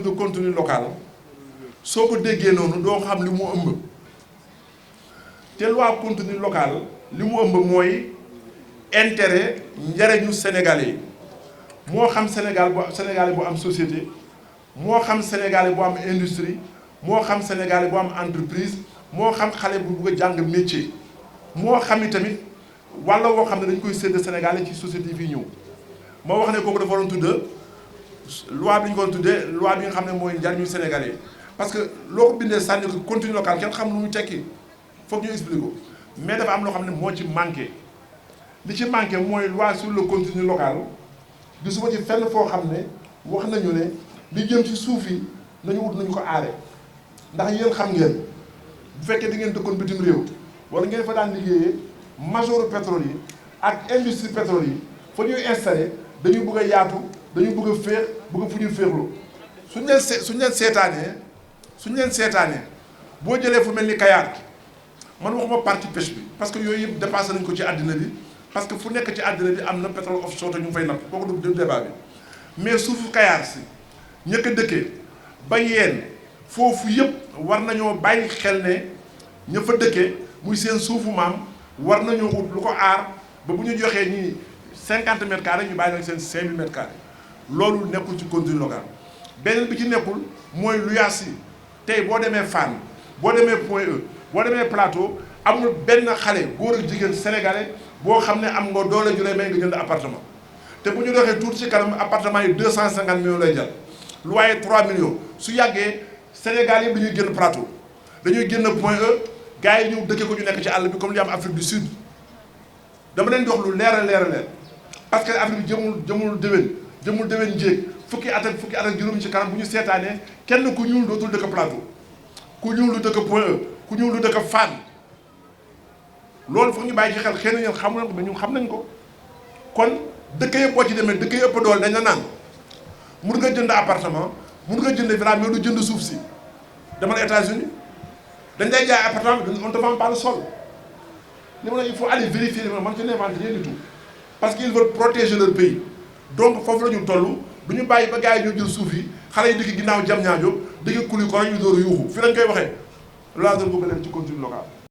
de contenu local soo ko déggee noonu doo xam li mu ëmb te loi contenu local li mu ëmb mooy intérêt njariñu sénégalais yi moo xam sénégalais bu am société moo xam sénégalais bu am industrie moo xam sénégalais bu am entreprise moo xam xale bu bugg a jàng métier moo xam tamit walla woo xam ne dañ koy sédd sénégalais ci société yi fii ñëw moo wax ne kooku dafa waroon tudd loi bi ñu ko tuddee loi bi nga xam ne mooy njariñu sénégalais parce que loo ko bindee sànni ko contenu local kenn xam lu mu tekki foog ñu expliquer ko mais dafa am loo xam ne moo ci manqué li ci manqué mooy loi sur le contenu local gisuma ci fenn foo xam ne wax nañu ne li jëm ci suuf yi nañu wut nañu ko aare ndax yéen xam ngeen bu fekkee di ngeen dëkkoon bitim réew wala ngeen fa daan liggéeyee major pétrole yi ak industrie pétrole yi fa ñuy installé dañu bëgg a yaatu dañu bëgg a féex bëgg fu ñuy féexlu suñ leen seetaanee boo jëlee fu mel ni Kayar man waxuma partie pêche bi parce que yooyu yëpp dépassé nañ ko ci àddina bi parce que fu nekk ci àddina bi am na pétrole offshore te ñu ngi fay napp kooku du débat bi mais suufu Kayar si ñëkk a dëkkee ba yeen foofu yëpp war nañoo bàyyi xel ne ña fa dëkkee muy seen suufu maam war nañoo ut lu ko aar ba bu ñu joxee ñii 50 mètres carrés ñu bàyyi nañ seen 5000 mètres carrés loolu nekkul ci contenu local beneen bi ci nekkul mooy luyaas yi tey boo demee Fann boo demee Point E boo demee Plateau amul benn xale góor ak jigéen sénégalais boo xam ne am nga doole ju lay may nga jënd appartement te bu ñu doxee tuuti ci kanam appartement yi 250 millions lay jël loyer 3 millions su yàggee Sénégal yi dañuy génn Plateau dañuy génn Point E gars yi ñëw dëkkee ko ñu nekk ci àll bi comme li am Afrique du Sud dama leen jox lu leer a leer a leer parce que Afrique bi jëmul déwén njéeg fukki at ak juróom ci kanam bu ñu seetaanee kenn ku ñuul dootul dëkk Plateau ku ñuul lu dëkk Point E ku ñuul lu dëkk Fann loolu foog ñu bàyyi ci xel xëy na ñun xamu nañ ko mais ñun xam nañ ko kon dëkk yëpp boo ci demee dëkk yi ëpp doole dañ la naan mun nga jënd appartement mun nga jënd villa mais du jënd suuf si demal États-Unis dañ lay jaay appartement bi on ne te vend pas le sol li ma ne il faut aller vérifier man je n'invente rien du tout parce qu'ils veulent protéger leur pays donc foofu la ñu toll du ñu bàyyi ba gars yi ñoo jël suuf yi xale yi dëkk ginnaaw jam ñaajo dëkk kuli ko ñu door a yuuxu fi lañ koy waxee loolu laa doon bëgg leen ci contenu local